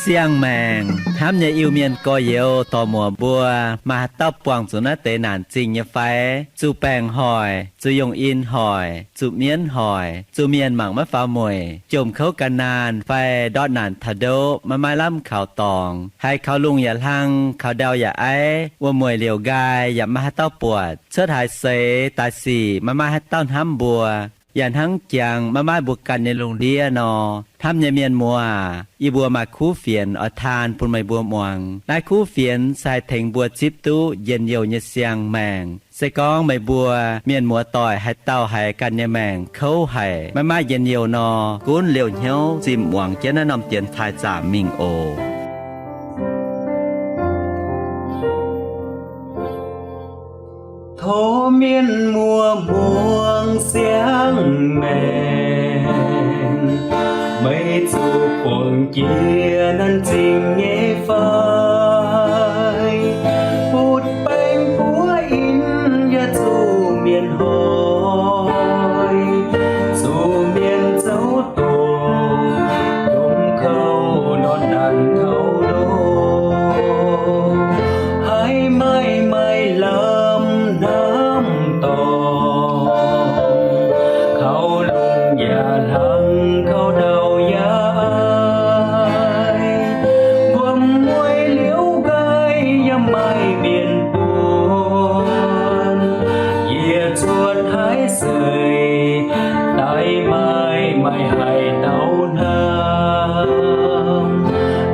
Siang-maengc hnamv nyei Iu-Mienh gorx-youz dorc-muoc mbuo, maaih haaix dauh buangh zuqc naaiv deix naanc zingh nyei fai? Zuqc baengc hoic, zuqc yongh in hoic, zuqc mienv hoic, zuqc mienh mangc maiv faaux mueic, jomc kouv gan naanh fai ndortv naanc taux ndoqv maiv maaih lamh kaux dorngx, haiz kaux lungh yaac hlang, kaux ndau yaac aiv, wuom-mueic liouc nqaai yaac maiv maaih haaix dauh buatc, cuotv haaix seix daaih sic maiv maaih haaix dauh hnamv mbuo, yaac hnangv jangx maiv maaih mbuo ganh nyei lungh ndiev nor, hnamv nyei mienh muoz aac, yie mbuo maaih kuv fienx oix taan bun meih mbuo muangx. Naaiv kuv fienx se haih tengx mbuo zipv duqv njien-youh nyei siang-maengc. Se gorngv meih mbuo mienh muoz-doic haaix dauh haiz ganh nyei maengc kouv haic, maiv maaih njien-youh nor, gunv liouh hnyouv zimh muangx jienv naaiv norm dienx taaih zaamc mingh oc. Tov mienh muoz muangx siang-maengc, meih zuqc buangh jiex naanc zingh nyei fai? Butv baengc buov in yaac zuqc mienh hoic, zuqc mienh zouv doqc, jomc kouv ndortv naanc taux ndoqv, haiz maaih maaih lamh hnamv dorngx, kaux lungh yaac hlang, kaux ndau yaac aiv, wuom-mueic liouc nqaai yaac maaih mienh buonc. Yie cuotv haaix seix daaih maaih maaih haaix dauh hnamv,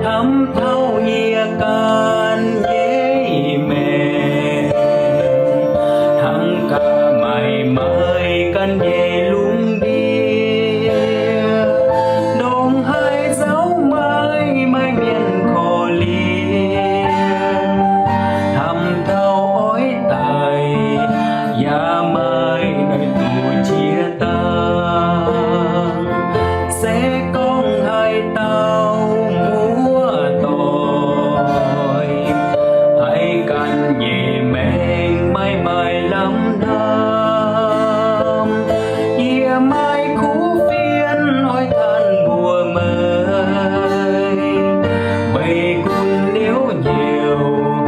hnamv taux yie ganh nyei maengc, hnangv gaax maaih maaih ganh nyei lungh ndiev, ndongc haaix nzauh maaih maaih mienh korv-lienh, hnamv taux oix daic yaac maaih naaiv duqv qiex dangh. Se gorngv haaix dauh muoz-doic haiz ganh nyei maengc maaih maaih lamh hnamv, yie maaih kuv fienx oix tanh mbuox meih. Meih gunv liouc hnyouv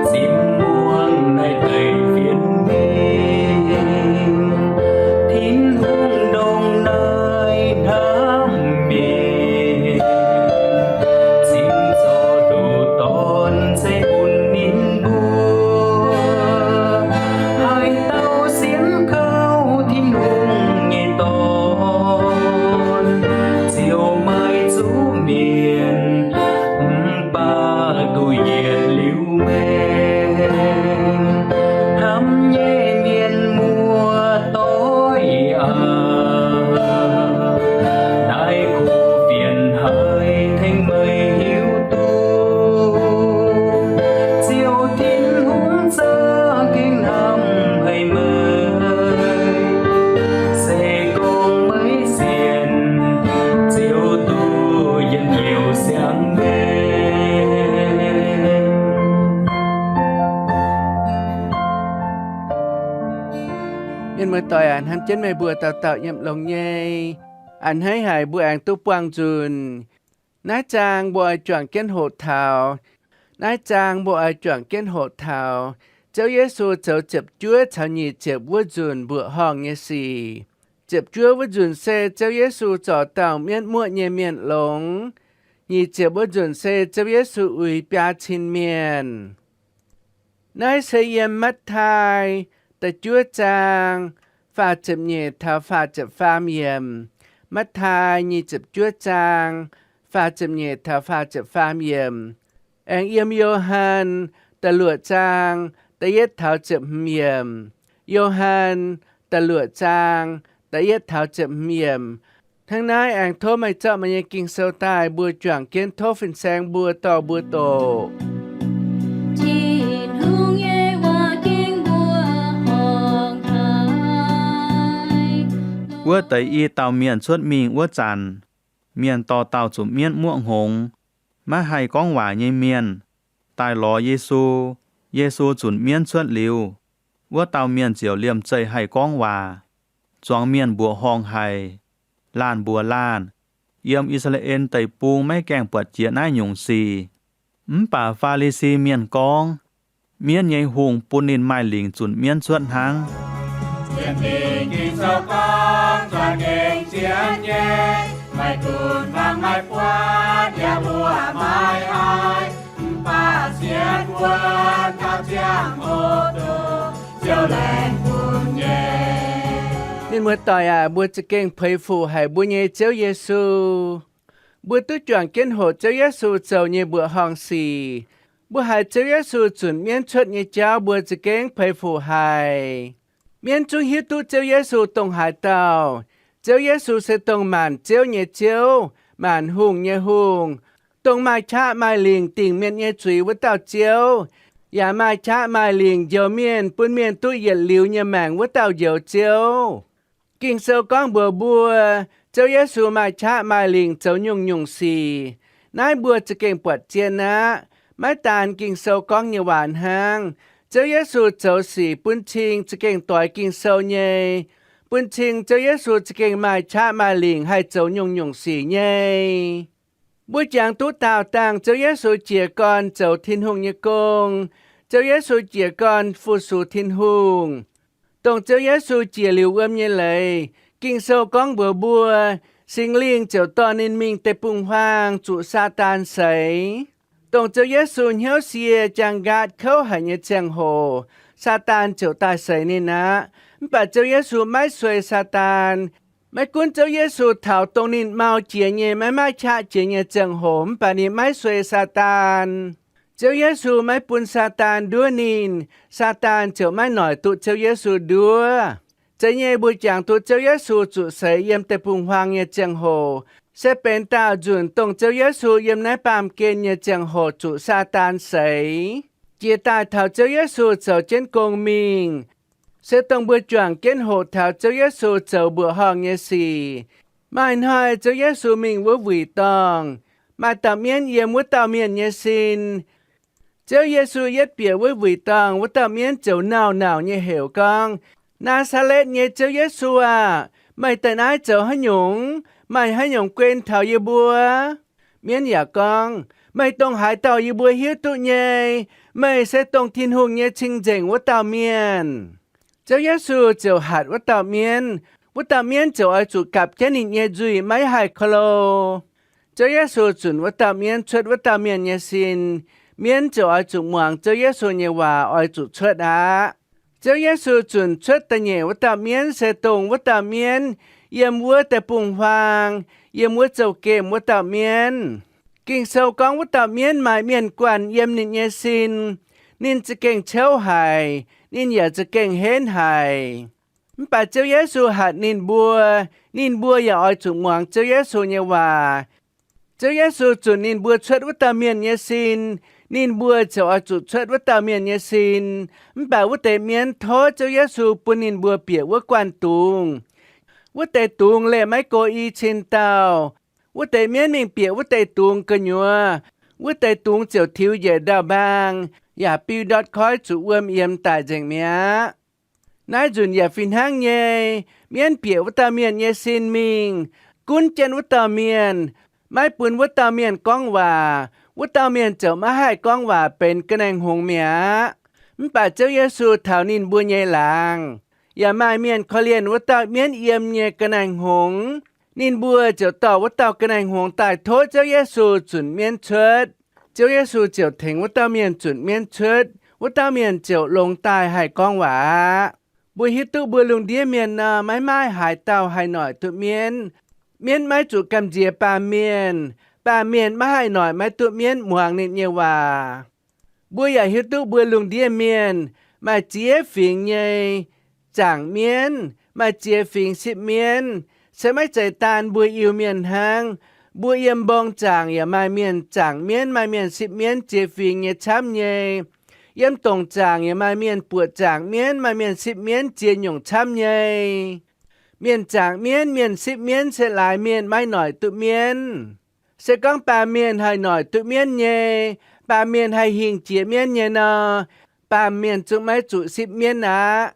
zipv muangx naaiv deix fienx mingh, Tin-Hungh ndongc naaiv hnamv mienh, cingx zorc ndoqc dorn zeiv bun ninh mbuo. Haaix dauh sienx kaux Tin-Hungh nyei Dorn, ziouc maaih zuqc mienh mv baac duqv yietc liuz maengc. Hnamv nyei mienh muoz-doic aac, naaiv kuv fienx haiz tengx meih hiuv duqv, Ziouv Tin-Hungh za'gengh hnamv haic meih. Se gorngv meih sienx, ziouc duqv njien-youh siang-maengc. Mienh muoz-doic aac, hnamv jienv meih mbuo dauh dauh yiem longx nyei. A'hneiv haic mbuo aengx duqv buangh nzunc. Naaiv zaang mbuo oix juangc jienv hoqc taux. Naaiv zaang mbuo oix juangc jienv hoqc taux Ziouv Yesu zoux ziepc juov caux nyic ziepc wuov nzunc mbuoqc horngh nyei sic. Ziepc juov wuov nzunc se Ziouv Yesu zorc dauh mienv muoqv nyei mienh longx. Nyic ziepc wuov nzunc se Ziouv Yesu uix biaa cin mienh. Naaiv se yiem Matv^taai da'juov zaang faah ziepc nyeic taux faah ziepc faam yiemc. Matv^taai nyic ziepc juov zaang faah ziepc nyeic taux faah ziepc faam yiemc. Aengx yiem Yo^han da'luoqc zaang da'yietv taux ziepc hmz yiemc. Yo^han da'luoqc zaang da'yietv taux ziepc hmz yiemc. Hnangv naaiv aengx tov meih zorqv meih nyei Ging-Sou daaih, mbuo juangc jienv tov fin-saeng mbuo dorh mbuo doqc. Tin-Hungh nyei waac-ging mbuo horngh haic. Wuov deix i dauh mienh cuotv mingh wuov zanc, mienh dorh dauh zuqc mienv muoqv hngongx. maiv haih gorngv waac nyei mienh daaih lorz Yesu. Yesu zunc mienv cuotv liuz, wuov dauh mienh ziouc liemh zeih haih gorngv waac, zuangx mienh mbuoqc horngh haic, laanh mbuox laanh, Yiem I^saa^laa^en Deic-Bung maiv gaengh buatc jiex naaiv nyungc sic. Mv baac Faa^li^si Mienh gorngv, Mienv nyei hungh bun ninh maaih lingc zunc mienv cuotv hnangv. Sienx Ging-Sou gorngv, za'gengh sienx nyei, maiv gunv mangc maiv buatc yaac mbuoqc maiv haih, mv baac sienx wuonv taux ziangh hoc dongh Ziouv laengz bun nyei. Mienh muoz-doic aac, mbuo za'gengh puix fuc haic mbuo nyei Ziouv Yesu. Mbuo duqv juangc jienv hoqc Ziouv Yesu zoux nyei mbuoqc horngh sic. Mbuo haiz Ziouv Yesu zunc mienv cuotv nyei jauv mbuo za'gengh puix fuc haic. Mienv zungv hiuv duqv Ziouv Yesu dongh haaix dauh. Ziouv Yesu se dongh maanc ziouv nyei Ziouv, maanc hungh nyei Hungh, dongh maaih qaqv maaih lingc dingc mienh nyei zuiz wuov dauh Ziouv, yaac maaih qaqv maaih lingc njoux mienh bun mienh duqv yietc liuz nyei maengc wuov dauh Njoux Ziouv. Ging-Sou gorngv mbuox mbuo, Ziouv Yesu maaih qaqv maaih lingc zoux nyungc-nyungc sic. Naaiv mbuo za'gengh buatc zien aqv. Maiv daan Ging-Sou gorngv nyei waac hnangv. Ziouv Yesu zoux sic bun cing za'gengh doix Ging-Sou nyei. Bun cing Ziouv Yesu za'gengh maaih qaqv maaih lingc haih zoux nyungc-nyungc sic nyei. Mbuo jangx duqv daauh dangh Ziouv Yesu jiez gorn zoux Tin-Hungh nyei gong. Ziouv Yesu jiez gorn fu-sux Tin-Hungh. Dongh Ziouv Yesu jiex liuz wuom nyei leiz, Ging-Sou gorngv mbuox mbuo, Singx Lingh ziouc dorh ninh mingh deic-bung-huaang zuqc Saadaan seix. Dongh Ziouv Yesu hnyouv sie jaang nqaatv kouv haic nyei ziangh hoc, Saadaan ziouc daaih seix ninh aqv. Mv baac Ziouv Yesu maiv suei Saadaan. Maiv gunv Ziouv Yesu taux dongh ninh mau jiex nyei, maiv maaih qaqv jiex nyei ziangh hoc, mv baac ninh maiv suei Saadaan. Ziouv Yesu maiv bun Saadaan nduov ninh, Saadaan ziouc maiv noic duqv Ziouv Yesu nduov. Zeiz nyei mbuo jangx duqv Ziouv Yesu zuqc seix yiem deic-bung-huaang nyei ziangh hoc, se benx daauh nzunc dongh Ziouv Yesu yiem naaiv baamh gen nyei ziangh hoc zuqc Saadaan seix. Jiex daaih taux Ziouv Yesu zoux jienv gong mingh, se dongh mbuo juangc jienv hoqc taux Ziouv Yesu zoux mbuoqc horngh nyei sic. Maaih hnoi Ziouv Yesu mingh wuov wuic dorngh, maaih dauh mienv yiem wuov dauh mienh nyei sin. Ziouv Yesu yietv bieqc wuov wuic dorngh, wuov dauh mienv ziouc nauc-nauc nyei heuc gorngv, Naa^saa^letv nyei Ziouv Yesu aah! Meih daaih naaiv zoux haaix nyungc? Maaih haaix nyungc guen taux yie mbuo? Mienv yaac gorngv, Meih dongh haaix dauh yie mbuo hiuv duqv nyei. Meih se dongh Tin-Hungh nyei cing-nzengc wuov dauh mienh. Ziouv Yesu ziouc hatc wuov dauh mienv. Wuov dauh mienv ziouc oix zuqc gapv jienv ninh nyei nzuih maiv haih ko lo. Ziouv Yesu zunc wuov dauh mienv cuotv wuov dauh mienh nyei sin. Mienv ziouc oix zuqc muangx Ziouv Yesu nyei waac oix zuqc cuotv aqv. Ziouv Yesu zunc cuotv da'nyeic wuov dauh mienv se dongh wuov dauh mienv yiem wuov deic-bung-huaang, yiem wuov zouv-gemh wuov dauh mienv. Ging-Sou gorngv wuov dauh mienv maaih mienh guanh yiem ninh nyei sin. Ninh za'gengh ciouv haic, ninh yaac za'gengh henv haic. Mv baac Ziouv Yesu hatc ninh mbuo, ninh mbuo yaac oix zuqc muangx Ziouv Yesu nyei waac. Ziouv Yesu zunc ninh mbuo cuotv wuov dauh mienh nyei sin, ninh mbuo ziouc oix zuqc cuotv wuov dauh mienh nyei sin. Mv baac wuov deix mienv tov Ziouv Yesu bun ninh mbuo bieqc wuov guanh dungz. Wuov deix dungz leih maiv go i cin dauh. Wuov deix mienv mingh bieqc wuov deix dungz gu'nyuoz, wuov deix dungz ziouc tiux njiec ndau-mbaang, yaac biu ndortv koiv zuqc wuom yiemx daic nzengc mi'aqv. Naaiv nzunc yaac fih hnangv nyei. Mienv bieqc wuov dauh mienh nyei sin mingh, gunv jienv wuov dauh mienh, maiv bun wuov dauh mienh gorngv waac. Wuov dauh mienh ziouc maiv haih gorngv waac benx ga'naaiv-hngongx mi'aqv. Mv baac Ziouv Yesu taux ninh mbuo nyei laangz. Yaac maaih mienh korv-lienh wuov dauh mienv yiem nyei ga'naaiv-hngongx. Ninh mbuo ziouc dorh wuov dauh ga'naaiv-hngongx daaih tov Ziouv Yesu zunc mienv cuotv. Ziouv Yesu ziouc tengx wuov dauh mienh zunc mienv cuotv. Wuov dauh mienh ziouc longx daaih haih gorngv waac aqv. Mbuo hiuv duqv mbuo lungh ndiev mienh nor, maiv maaih haaix dauh haih noic duqv mienv. Mienv maiv zuqc gamh nziex baamh mienh. Baamh mienh maiv haih noic maiv duqv mienv muangx ninh nyei waac. Mbuo yaac hiuv duqv mbuo lungh ndiev mienh maaih ziex fingx nyei zaangc mienv, maaih ziex fingx sipv mienv. Se maiv zeiz daan mbuo Iu-Mienh hnangv. Mbuo yiem mbong zaangc yaac maaih mienh zaangc mienv, maaih mienh sipv mienv ziex fingx nyei camv nyei. Yiem dongc zaangc yaac maaih mienh buoqc zaangc mienv, maaih mienh sipv mienv ziex nyungc camv nyei. Mienh zaangc mienv, mienh sipv mienv se laaix mienh maiv noic duqv mienv. Se gorngv baamh mienh haih noic duqv mienv nyei, baamh mienh haih hingh jiex mienv nyei nor, baamh mienh zungv maiv zuqc sipv mienv aqv.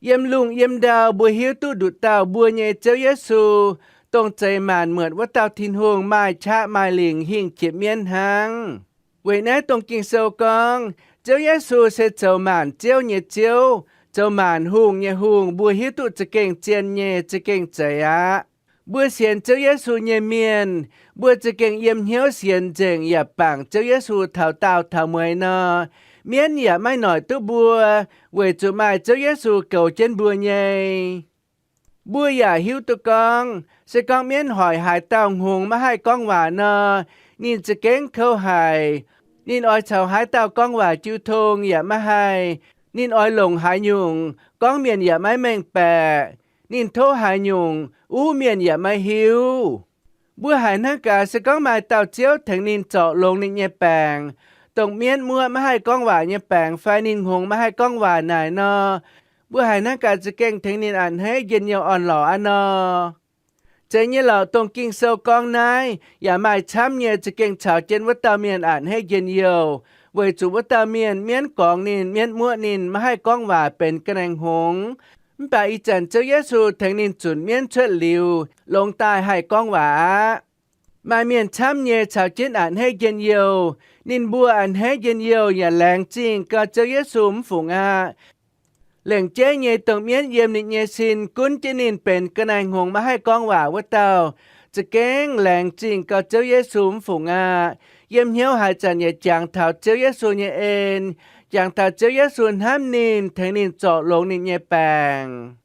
Yiem lungh yiem ndau mbuo hiuv duqv nduqc dauh mbuo nyei Ziouv Yesu, dongh zeix maanc muotc wuov dauh Tin-Hungh, maaih qaqv maaih lingc, hingh jiex mienv hnangv. Weic naaiv dongh Ging-Sou gorngv, Ziouv Yesu se zoux maanc ziouv nyei Ziouv, zoux maanc hungh nyei Hungh, mbuo hiuv duqv za'gengh zien nyei, za'gengh zeix aqv. Mbuo sienx Ziouv Yesu nyei mienh, mbuo za'gengh yiem hnyouv sienx nzengc yaac bangc Ziouv Yesu taux daauh taux mueiz nor, mienv yaac maiv noic duqv mbuo, weic zuqc maaih Ziouv Yesu goux jienv mbuo nyei. Mbuo yaac hiuv duqv gorngv, se gorngv mienv hoic haaix dauh hngongx maiv haih gorngv waac nor, ninh za'gengh kouv haic. Ninh oix caux haaix dauh gorngv waac jiu tong yaac maiv haih. Ninh oix longc haaix nyungc gorngv mienh yaac maiv mengh baeqc. Ninh tov haaix nyungc uv mienh yaac maiv hiuv. Mbuo haiz hnangv gaax, se gorngv maaih dauh ziouv tengx ninh zorc longx ninh nyei baengc, dongh mienv muoqv maiv haih gorngv waac nyei baengc fai ninh hngongx maiv haih gorngv waac naaic nor, mbuo haiz hnangv gaax za'gengh tengx ninh a'hneiv njien-youh orn-lorqc aqv nor. Zeiz nyei lorqc, dongh Ging-Sou gorngv naaiv yaac maaih camv nyei za'gengh caux jienv wuov dauh mienh a'hneiv njien-youh, weic zuqc wuov dauh mienh mienv gorngx ninh, mienv muoqv ninh, maiv haih gorngv waac, benx ga'naaiv hngongx. Mv baac ih zanc Ziouv Yesu tengx ninh zunc mienv cuotv liuz, longx daaih haih gorngv waac aqv. Maaih mienh camv nyei caux jienv a'hneiv njien-youh. Ninh mbuo a'hneiv njien-youh yaac laengz zingh gau Ziouv Yesu mv fungc aqv. Lengc jeiv nyei dongh mienv yiem ninh nyei sin gunv jienv ninh benx ga'naaiv hngongx maiv haih gorngv waac wuov dauh, za'gengh laengz zingh gau Ziouv Yesu mv fungc aqv. Yiem hnyouv haaix zanc yaac jangx taux Ziouv Yesu nyei en, jangx taux Ziouv Yesu hnamv ninh, tengx ninh zorc longx ninh nyei baengc.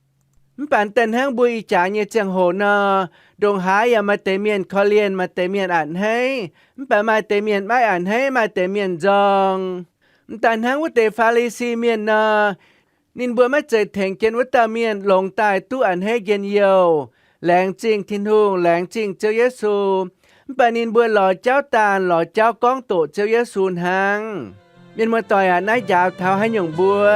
Mv baac daaih hnangv mbuo ih jaax nyei ziangh hoc nor, ndongc haaix yaac maaih deix mienh korv-lienh, maaih deix mienh a'hneiv. Mv baac maaih deix mienh maiv a'hneiv, maaih deix mienh nzorng. Mv daaih hnangv wuov deix Faa^li^si Mienh nor, ninh mbuo maiv zeiz tengx jienv wuov dauh mienh longx daaih duqv a'hneiv njien-youh, laengz zingh Tin-Hungh, laengz zingh Ziouv Yesu. Mv baac ninh mbuo lorz jauv daanh, lorz jauv gorngv doqc Ziouv Yesu hnangv. Mienh muoz-doic aac, naaiv njaaux taux haaix nyungc mbuo?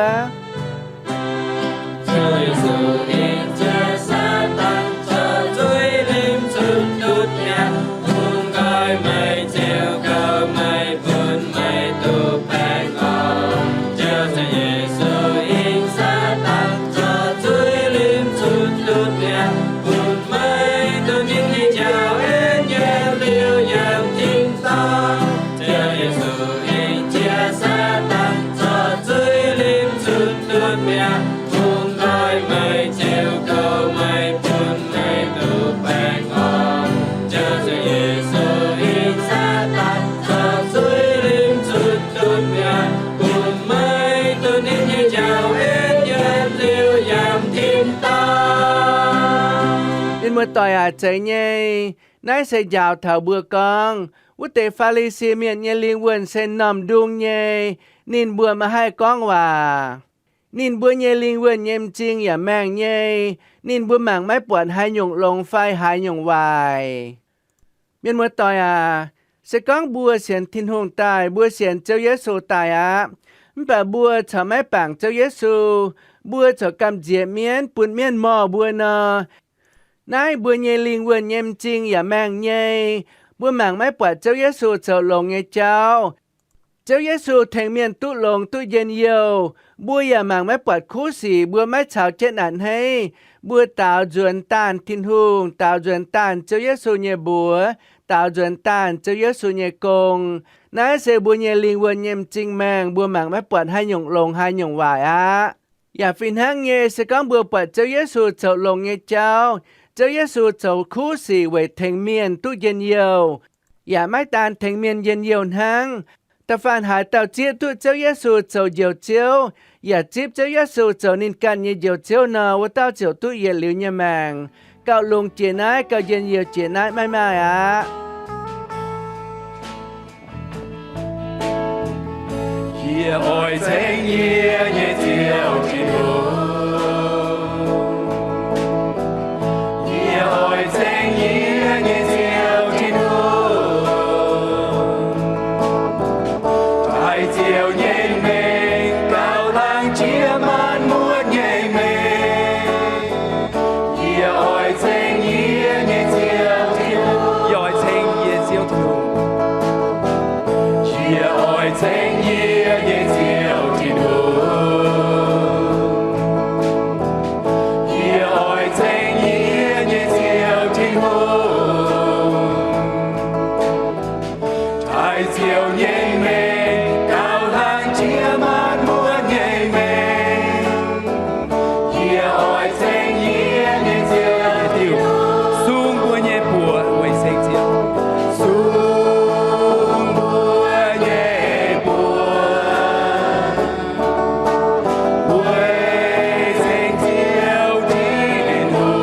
Mienh muoz-doic aac, zeiz nyei. Naaiv se njaaux taux mbuo gorngv, wuov deix Faa^li^si Mienh nyei lingh wuonh se m'normh ndung nyei, ninh mbuo maiv haih gorngv waac. Ninh mbuo nyei lingh wuonh nyei m'zing yaac maengh nyei. Ninh mbuo mangc maiv buatc haaix nyungc longx fai haaix nyungc waaic. Mienh muoz-doic aac, se gorngv mbuo sienx Tin-Hungh daaih, mbuo sienx Ziouv Yesu daaih aqv, mv baac mbuo corc maiv bangc Ziouv Yesu, mbuo corc gamh nziex mienv, bun mienv morh mbuo nor, naaiv mbuo nyei lingh wuonh nyei m'zing yaac maengh nyei. Mbuo mangc maiv buatc Ziouv Yesu zoux longx nyei jauv. Ziouv Yesu tengx mienh duqv longx duqv njien-youh. Mbuo yaac mangc maiv buatc kuv sic, mbuo maiv caux jienv a'hneiv. Mbuo daaux nzuonx daanh Tin-Hungh, daaux nzuonx daanh Ziouv Yesu nyei mbuox, daaux nzuonx daanh Ziouv Yesu nyei gong. Naaiv se mbuo nyei lingh wuonh nyei m'zing maengh, mbuo mangc maiv buatc haaix nyungc longx haaix nyungc waaic aqv. Yaac fih hnangv nyei, se gorngv mbuo buatc Ziouv Yesu zoux longx nyei jauv, Ziouv Yesu zoux kuv sic weic tengx mienh duqv njien-youh, yaac maiv daan tengx mienh njien-youh hnangv. Da'faanh haaix dauh zieqv duqv Ziouv Yesu zoux Njoux Ziouv, yaac zipv Ziouv Yesu zoux ninh ganh nyei Njoux Ziouv nor, wuov dauh ziouc duqv yietc liuz nyei maengc, gauh longx jiex naaiv, gauh njien-youh jiex naaiv, maiv maaih aqv. Yie oix ceng yie nyei Ziouv Tin-Hungh. Yie oix ceng yie nyei Ziouv Tin-Hungh. Haiz Ziouv nyei mengh gauh hlang jiex maanc muotv nyei mengh. Yie oix ceng yie nyei Ziouv Tin-Hungh. Yie oix ceng yie Ziouv Tin-Hungh. Ceng yie nyei Ziouv Tin-Hungh. Yie oix ceng yie nyei Ziouv Tin-Hungh. Taaih Ziouv nyei mengh, gauh hlang jiex maanc muotv nyei mengh. Yie oix ceng yie nyei Ziouv Tin-Hungh. Sung mbuo nyei buoz weic ceng Ziouv. Sung mbuo nyei buoz weic ceng Ziouv Tin-Hungh.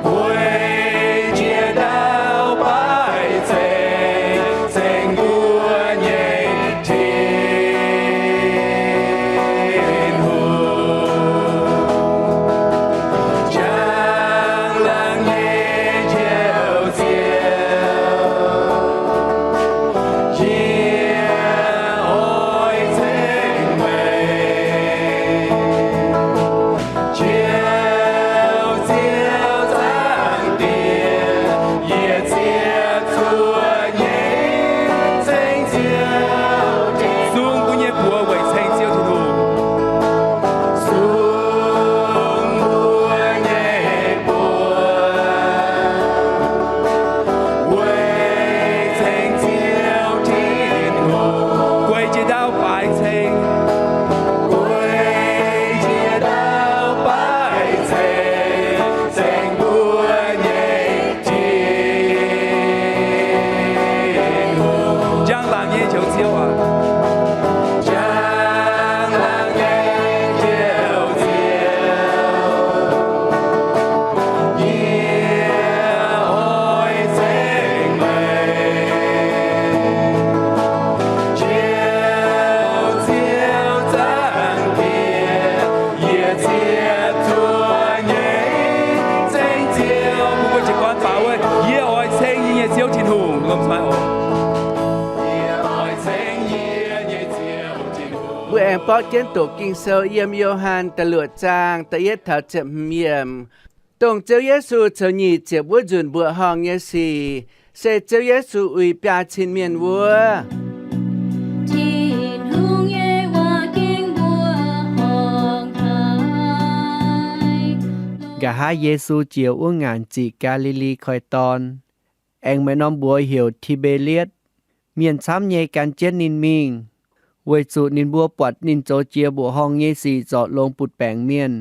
Weic jiex ndau baaic ceng, ceng mbuo nyei Tin-Hungh. Njang-laangc nyei Njoux Ziouv, yie oix ceng meih. Njoux Ziouv Zaangc Diex, yie ziepc zuoqv nyei ceng Ziouv Tin-Hungh. Sung mbuo nyei buoz weic ceng Ziouv Tin-Hungh. Sung mbuo nyei buoz weic ceng Ziouv Tin-Hungh. Gueic jiex ndau baaic ceng. Gueic jiex ndau baaic ceng, ceng mbuo nyei Tin-Hungh. Njang-laangc nyei Njoux Ziouv aac. Njang-laangc nyei Njoux Ziouv, yie oix ceng meih. Njoux Ziouv Zaangc Diex, yie ziepc zuoqv nyei ceng Ziouv. Mbuo mbuo jiez gorn faaux wuov, yie oix ceng yie nyei Ziouv Tin-Hungh. Lomh nzoih oc. Mbuo aengx borqv jienv doqc Ging-Sou yiem Yo^han da'luoqc zaang da'yietv taux ziepc hmz yiemc. Dongh Ziouv Yesu coux nyic ziepc wuov nzunc mbuoqc horngh nyei sic, se Ziouv Yesu uix biaa cin mienh wuov. Tin-Hungh nyei waac ging mbuoqc horngh haic. Nqa'haav Yesu jiex wuov ngaanc ziqc Gaa^li^li Koiv-Dorn, aengx maaih norm mbuox heuc Ti^mbe^lietv. Mienh camv nyei gan jienv ninh mingh, weic zuqc ninh mbuo buatc ninh zoux jiex mbuoqc horngh nyei sic zorc longx butv-baengc mienh.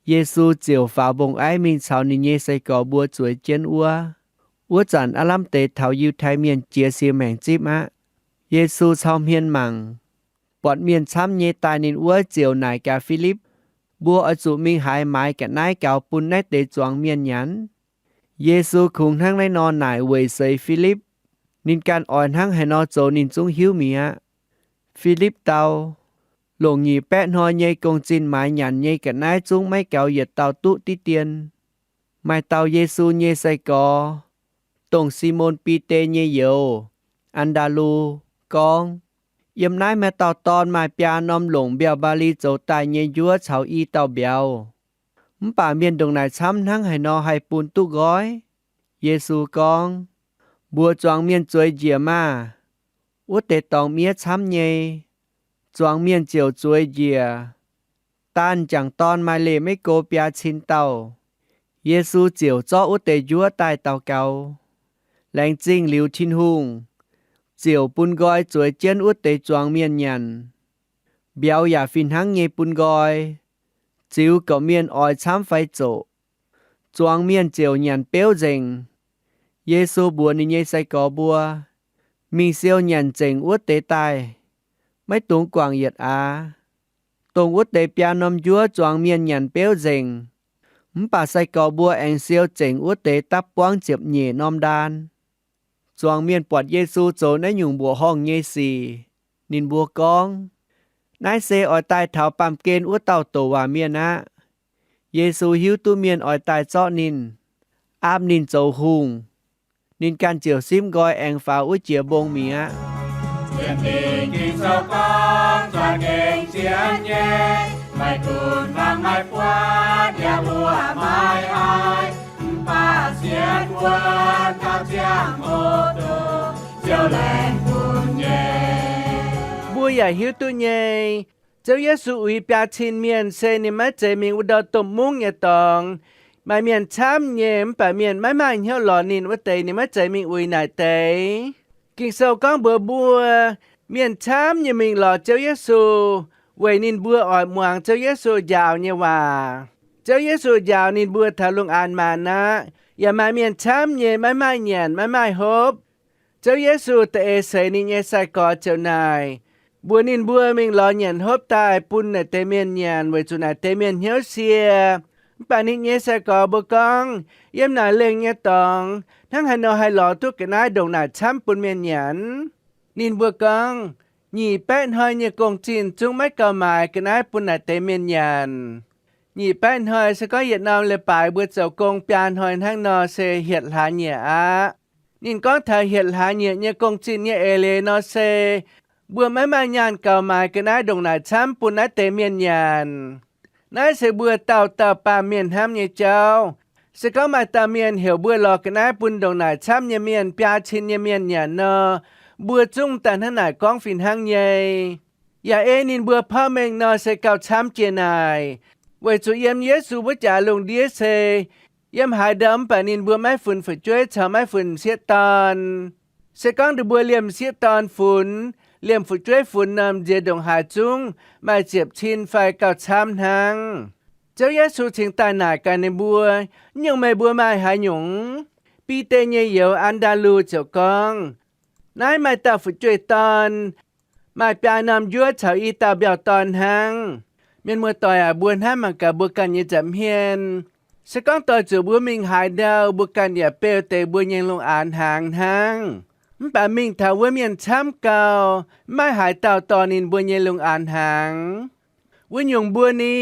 Yesu ziouc faaux mbong-aiv mingh caux ninh nyei sai-gorx mbuo zueiz jienv wuov. Wuov zanc aav lamh deix taux Yiutai Mienh jiex Singx Maengc Zipv aqv. Yesu cau hmien mangc, buatc mienh camv nyei daaih ninh wuov ziouc naaic gaax Filipv, Mbuo oix zuqc mingh haaix maaiz ga'naaiv gaux bun naaiv deix zuangx mienh nyanc? Yesu kungx hnangv naaiv nor naaic weic seix Filipv. Ninh ganh oix hnangv haaix nor zoux ninh zungv hiuv mi'aqv. Filipv dau, Longc nyic baeqv hnoi nyei gong-zinh maaiz nyanc nyei ga'naaiv zungv maiv gaux yietc dauh duqv diqv dien. Maaih dauh Yesu nyei sai-gorx, dongh Simon Bide nyei youz, An^ndaa^lu, gorngv, Yiem naaiv maaih dauh dorn maaih biaa norm longc mbiauh mbaali zoux daaih nyei njuov caux i dauh mbiauz. Mv baac mienh ndongc naaic camv hnangv haaix nor haih bun duqv nqoi? Yesu gorngv, Mbuox zuangx mienh zueiz njiec maah! Wuov deix dorngx miev camv nyei. Zuangx mienh ziouc zueiz njiec. Daanh m'jangc dorn maaih leih maiv go biaa cin dauh. Yesu ziouc zorqv wuov deix njuov daaih daux gaux. Laengz zingh liuz Tin-Hungh, ziouc bun nqoi zueiz jienv wuov deix zuangx mienh nyanc. Mbiauz yaac fih hnangv nyei bun nqoi, ziux gorqv-mienh oix camv fai zoqc. Zuangx mienh ziouc nyanc beuv nzengc. Yesu mbuox ninh nyei sai-gorx mbuo, Mingh siou nyanc nzengc wuov deix daaih. Maiv dungx guangc yietc aav. Dongh wuov deix biaa norm njuov zuangx mienh nyanc beuv nzengc, mv baac sai-gorx mbuo aengx siou zengc wuov deix dapv buangv ziepc nyeic norm ndaan. Zuangx mienh buatc Yesu zoux naaiv nyungc mbuoqc horngh nyei sic, ninh mbuo gorngv, Naaiv se oix daaih taux baamh gen wuov dauh douc waac mienh aqv. Yesu hiuv duqv mienh oix daaih zorqv ninh, aapv ninh zoux hungh. Ninh ganh ziouc simv nqoi aengx faaux wuov jiex mbong mi'aqv. Sienx Fingx Ging-Sou gorngv, za'gengh sienx nyei, maiv gunv hmuangx maiv buatc, yaac mbuo maiv haih, mv baac sienx wuonv taux ziangh hoc dongh Ziouv Mbuo yaac hiuv duqv nyei, Ziouv Yesu uix biaa cin mienh se ninh maiv zeiz mingh wuov ndorm domh mungv nyei dorngx. Maaih mienh camv nyei, mv baac mienh maiv maaih hnyouv lorz ninh wuov deix, ninh maiv zeiz mingh uix naaic deix. Ging-Sou gorngv mbuox mbuo, mienh camv nyei mingh lorz Ziouv Yesu, weic ninh mbuo oix muangx Ziouv Yesu njaaux nyei waac. Ziouv Yesu njaaux ninh mbuo taux lungh aanx maanz aqv. Yaac maaih mienh camv nyei maiv maaih nyanc, maiv maaih hopv. Ziouv Yesu da'eix seix ninh nyei sai-gorx ziouc naaic, mbuox ninh mbuo mingh lorz nyanc hopv daaih bun naaic deix mienh nyanc, weic zuqc naaic deix mienh hnyouv sie. Mv baac ninh nyei sai-gorx mbuo gorngv, yiem naaic lengh nyei dorngx hnangv haaix nor haih lorz duqv ga'naaiv ndongc naaic camv bun mienh nyanc? Ninh mbuo gorngv, nyic baeqv hnoi nyei gong-zinh zungv maiv gauh maaiz ga'naaiv bun naaic deix mienh nyanc. Nyic baeqv hnoi se gorngv yietc norm leiz-baaix mbuo zoux gong biaa hnoi hnangv nor se hietc hlaax nyieqc aqv. Ninh gorngv taux hietc hlaax nyieqc nyei gong-zinh nyei eix leiz nor se, mbuo maiv maaih nyaanh gauh maaiz ga'naaiv ndongc naaic camv bun naaiv deix mienh nyanc. Naaiv se mbuo dauh dauh baamh mienh hnamv nyei jauv. Se gorngv maaih dauh mienh heuc mbuo lorz ga'naaiv bun ndongc naaic camv nyei mienh, biaa cin nyei mienh nyanc nor, mbuo zungv daaih hnangv naaic gorngv fih hnangv nyei. Yaac ei ninh mbuo porv mengh nor se gauh camv jiex naaic, weic zuqc yiem Yesu wuov jaax lungh ndiev se yiem haaix ndau mv baac ninh mbuo maiv funx fu'jueiv caux maiv funx m'sieqv dorn. Se gorngv ninh mbuo liemh m'sieqv dorn funx, liemh fu'jueiv funx nor, m'nziex ndongc haaix zungv maaih ziepc cin fai gauh camv hnangv. Ziouv Yesu cingx daaih naaic gaax ninh mbuo, nyungc meih mbuo maaih haaix nyungc? Bide nyei youz, An^ndaa^lu, ziouc gorngv, naaiv maaih dauh fu'jueiv dorn, maaih biaa norm njuov caux i dauh mbiauh dorn hnangv. Mienh muoz-doic aac, mbuo hnamv mangc gaax mbuo ganh nyei nza'hmien. Se gorngv doix zuqc mbuo mingh haaix ndau, mbuo ganh yaac beu deix mbuo nyei lungh aanx hnaangx hnangv. Mv baac mingh taux wuov mienh camv gau, maiv maaih haaix dauh dorh ninh mbuo nyei lungh aanx hnaangx. Wuov nyungc mbuo ni,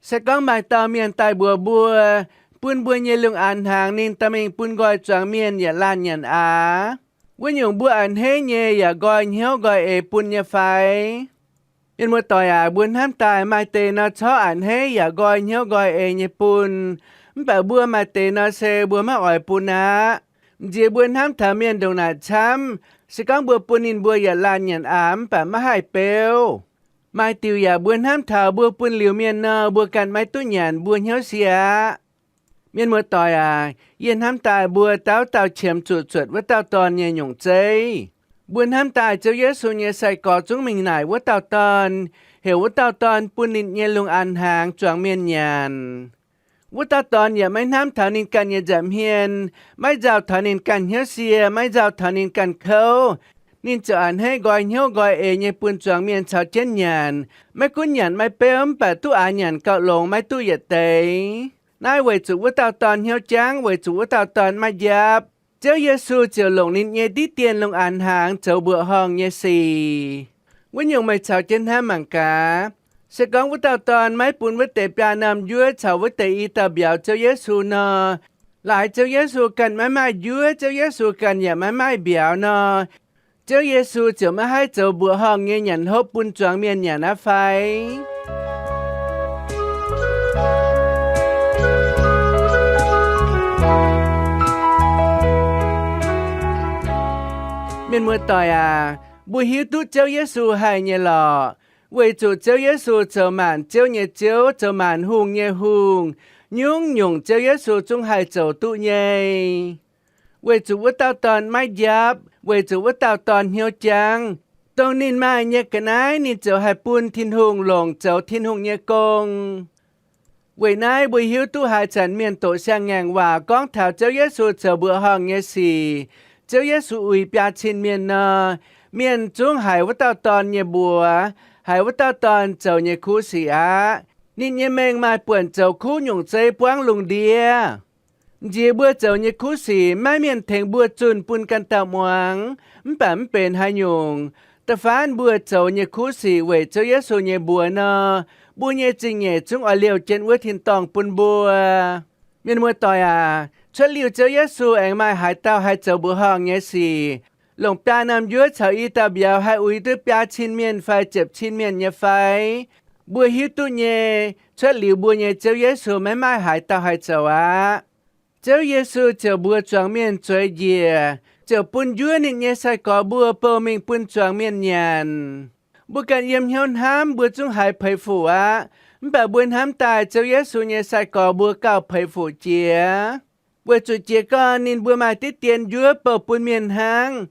se gorngv maaih dauh mienh daaih mbuox mbuo, bun mbuo nyei lungh aanx hnaangx ninh dorh mingh bun nqoi zuangx mienh yietc laanh nyanc aqv, wuov nyungc mbuo a'hneiv nyei yaac nqoi hnyouv nqoi eix bun nyei fai? Mienh muoz-doic aac, mbuo hnamv daaih maaih deix nor corc a'hneiv yaac nqoi hnyouv nqoi eix nyei bun, mv baac mbuo maaih deix nor se mbuo maiv oix bun aqv. M'nziex mbuo hnamv taux mienh ndongc naaic camv, se gorngv mbuo bun ninh mbuo yietc laanh nyanc aqv, mv baac maiv haih beuv. Maaih diuc yaac mbuo hnamv taux mbuo bun liuz mienh nor, mbuo ganh maiv duqv nyanc, mbuo hnyouv sie aqv. Mienh muoz-doic aac, yie hnamv daaih mbuo dauh dauh qiemx zuqc zuotc wuov dauh dorn nyei nyungc zeiv. Mbuo hnamv daaih Ziouv Yesu nyei sai-gorx zungv mingh naaic wuov dauh dorn, heuc wuov dauh dorn bun ninh nyei lungh aanx hnaangx zuangx mienh nyanc. Wuov dauh dorn yaac maiv hnamv taux ninh ganh nyei nza'hmien, maiv nzauh taux ninh ganh hnyouv sie, maiv nzauh taux ninh ganh kouv. Ninh ziouc a'hneiv nqoi hnyouv nqoi eix nyei bun zuangx mienh caux jienv nyanc. Maiv gunv nyanc maiv beuv, mv baac duqv aax nyanc gauh longx, maiv duqv yietc deix. Naaiv weic zuqc wuov dauh dorn hnyouv jangv, weic zuqc wuov dauh dorn maiv njiapv. Ziouv Yesu ziouc longc ninh nyei diqv dienh lungh aanx hnaangx zoux mbuoqc horngh nyei sic. Wuov nyungc meih caux jienv hnamv mangc gaax. Se gorngv wuov dauh dorn maiv bun wuov deix biaa norm njuov caux wuov deix i dauh mbiauz Ziouv Yesu nor, laaix Ziouv Yesu ganh maiv maaih njuov, Ziouv Yesu ganh yaac maiv maaih mbiauz nor, Ziouv Yesu ziouc maiv haih zoux mbuoqc horngh nyei nyanc hopv bun zuangx mienh nyanc aqv fai? Mienh muoz-doic aac, mbuo hiuv duqv Ziouv Yesu haih nyei lorqc, weic zuqc Ziouv Yesu zoux maanc ziouv nyei Ziouv, zoux maanc hungh nyei Hungh. Nyungc-nyungc Ziouv Yesu zungv haih zoux duqv nyei. Weic zuqc wuov dauh dorn maiv njiapv, weic zuqc wuov dauh dorn hnyouv jangv, dongh ninh maaih nyei ga'naaiv ninh ziouc haih bun Tin-Hungh longc zoux Tin-Hungh nyei gong. Weic naaiv mbuo hiuv duqv haaix zanc mienh doqc siang-ngaengc waac gorngv taux Ziouv Yesu zoux mbuoqc horngh nyei sic, Ziouv Yesu uix biaa cin mienh nor, mienh zungv haiz wuov dauh dorn nyei mbuox, haiz wuov dauh dorn zoux nyei kuv sic aqv. Ninh nyei mengh maaih buonc zoux kuv nyungc zeiv buangv lungh ndiev. Nziex mbuo zoux nyei kuv sic maiv mienh tengx mbuo zunh bun ganh dauh muangx, mv baac mv benx haaix nyungc. Da'faanh mbuo zoux nyei kuv sic weic Ziouv Yesu nyei mbuox nor, mbuo nyei zingh nyeic zungv oix liouh jienv wuov tin-dorngh bun mbuo. Mienh muoz-doic aac, cuotv liuz Ziouv Yesu aengx maaih haaix dauh haih zoux mbuoqc horngh nyei sic, longc biaa norm njuov caux i dauh mbiauz haih uix duqv biaa cin mienh fai ziepc cin mienh nyei fai? Mbuo hiuv duqv nyei, cuotv liuz mbuo nyei Ziouv Yesu maiv maaih haaix dauh haih zoux aqv. Ziouv Yesu ziouc mbuox zuangx mienh zueiz njiec, ziouc bun njuov ninh nyei sai-gorx mbuo bouh mingh bun zuangx mienh nyanc. Mbuo ganh yiem hnyouv hnamv mbuo zungv haiz peix fuc aqv. Mv baac mbuo hnamv daaih Ziouv Yesu nyei sai-gorx mbuo gauh peix fuc jiex, weic zuqc jiez gorn ninh mbuo maaih diqv dien njuov bouh bun mienh hnangv.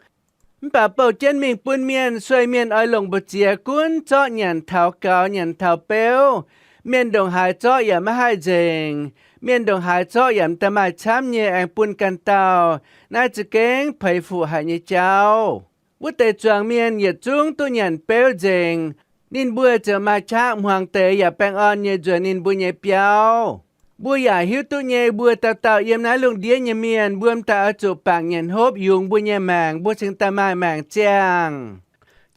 Mv baac bouh jienv mingh bun mienh, sueih mienh oix longc mbu'ziex gunv zorqv nyanc taux gaux, nyanc taux beuv. Mienh ndongc haaix zorqv yaac maiv haih nzengc. Mienh ndongc haaix zorqv yaac m'daaih maaih camv nyei aengx bun ganh dauh. Naaiv za'gengh peix fuc haic nyei jauv. Wuov deix zuangx mienh yietc zungv duqv nyanc beuv nzengc. Ninh mbuo ziouc maaih qaqv hmuangx deix yaac baengh orn nyei nzuonx ninh mbuo nyei biauv. Mbuo yaac hiuv duqv nyei, mbuo dauh dauh yiem naaiv lungh ndiev nyei mienh, mbuo m'daaih oix zuqc bangc nyanc hopv yungz mbuo nyei maengc, mbuo cingx daaih maaih maengc ziangh.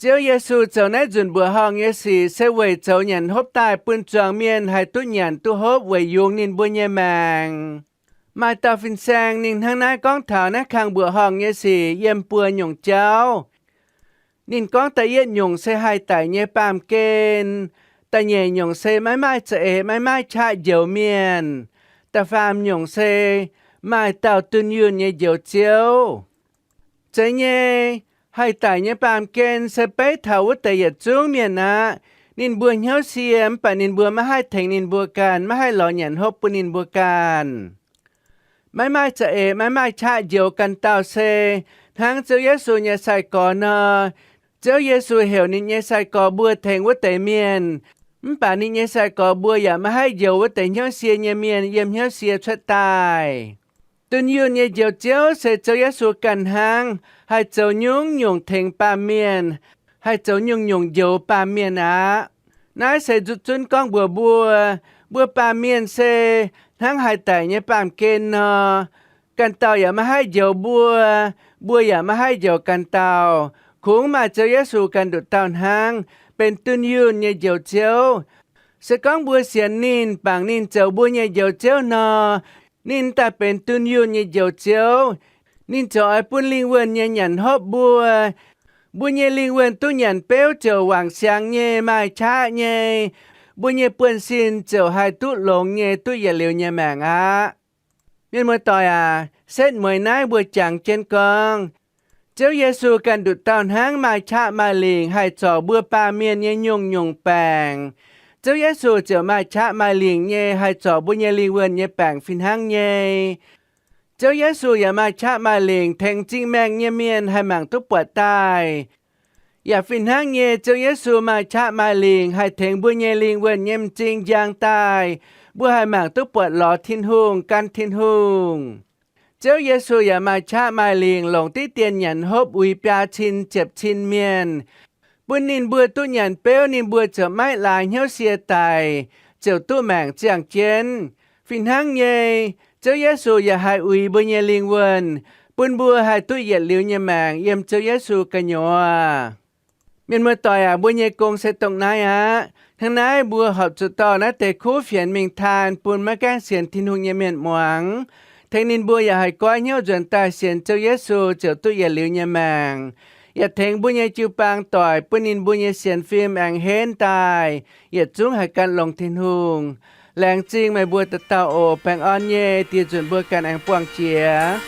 Ziouv Yesu zoux naaiv nzunc mbuoqc horngh nyei sic se weic zoux nyanc hopv daaih bun zuangx mienh haih duqv nyanc duqv hopv weic yungz ninh mbuo nyei maengc. Maaih dauh fin-saeng ninh hnangv naaiv gorngv taux naaiv kang mbuoqc horngh nyei sic yiem buo nyungc jauv. Ninh gorngv da'yietv nyungc se haih daic nyei baamh gen, da'nyeic nyungc se maiv maaih za'eix maiv maaih qaqv njoux mienh, da'faam nyungc se maaih dauh dunh yunh nyei Njoux Ziouv. Zeiz nyei, haih daic nyei baamh gen se beiv taux wuov deix yietc zungv mienh aqv. Ninh mbuo hnyouv sie mv baac ninh mbuo maiv haih tengx ninh mbuo ganh, maiv haih lorz nyanc hopv bun ninh mbuo ganh. Maiv maaih za'eix maiv maaih qaqv njoux ganh dauh se hnangv Ziouv Yesu nyei sai-gorx nor. Ziouv Yesu heuc ninh nyei sai-gorx mbuo tengx wuov deix mienh, mv baac ninh nyei sai-gorx mbuo yaac maiv haih njoux wuov deix hnyouv sie nyei mienh yiem hnyouv sie cuotv daaih. Dunh yunh nyei Njoux Ziouv se Ziouv Yesu ganh hnangv, haih zoux nyungc-nyungc tengx baamh mienh, haih zoux nyungc-nyungc njoux baamh mienh aqv. Naaiv se zuqc zunv gorngv mbuox mbuo, mbuo baamh mienh se hnangv haih daic nyei baamh gen nor. Ganh dauh yaac maiv haih njoux mbuo, mbuo yaac maiv haih njoux ganh dauh. Kungx maaih Ziouv Yesu ganh nduqc dauh hnangv benx dunh yunh nyei Njoux Ziouv. Se gorngv mbuo sienx ninh, bangc ninh zoux mbuo nyei Njoux Ziouv nor, ninh daaih benx dunh yunh nyei Njoux Ziouv. Ninh ziouc oix bun lingh wuonh nyei nyanc hopv mbuo. Mbuo nyei lingh wuonh duqv nyanc beuv ziouc wangc siangx nyei, maaih qaqv nyei. Mbuo nyei buonv-sin ziouc haih duqv longx nyei, duqv yietc liuz nyei maengc aqv. Mienh muoz-doic aac, setv mueiz naaiv mbuo jangx jienv gorngv, Ziouv Yesu ganh nduqc dauh hnangv maaih qaqv maaih lingc haih zorc mbuo baamh mienh nyei nyungc-nyungc baengc. Ziouv Yesu ziouc maaih qaqv maaih lingc nyei haih zorc mbuo nyei lingh wuonh nyei baengc fih hnangv nyei. Ziouv Yesu yaac maaih qaqv maaih lingc tengx zingh maengh nyei mienh haih mangc duqv buatc daaih. Yaac fih hnangv nyei, Ziouv Yesu maaih qaqv maaih lingc haih tengx mbuo nyei lingh wuonh nyei m'zing njang daaih, mbuo haih mangc duqv buatc lorz Tin-Hungh, gan Tin-Hungh. Ziouv Yesu yaac maaih qaqv maaih lingc longc diqv dien nyanc hopv uix biaa cin ziepc cin mienh, bun ninh mbuo duqv nyanc beuv ninh mbuo ziouc maiv laaix hnyouv sie daic, ziouc duqv maengc ziangh jienv. Fih hnangv nyei, Ziouv Yesu yaac haih uix mbuo nyei lingh wuonh, bun mbuo haih duqv yietc liuz nyei maengc yiem Ziouv Yesu gu'nyuoz. Mienh muoz-doic aac, mbuo nyei gong se dongh naaiv aqv. Hnangv naaiv mbuo horpc zuqc dorh naaiv deix kuv fienx mingh taan bun maiv gaengh sienx Tin-Hungh nyei mienh muangx, tengx ninh mbuo yaac haih goiv hnyouv nzuonx daaih sienx Ziouv Yesu ziouc duqv yietc liuz nyei maengc. Yaac tengx mbuo nyei jiu-baang doic bun ninh mbuo nyei sienx fim aengx henv daaih, yietc zungv haih gan longx Tin-Hungh. Laengz zingh meih mbuo dauh dauh oc. Baengh orn nyei, diex nzunc mbuo ganh aengx buangh jiex.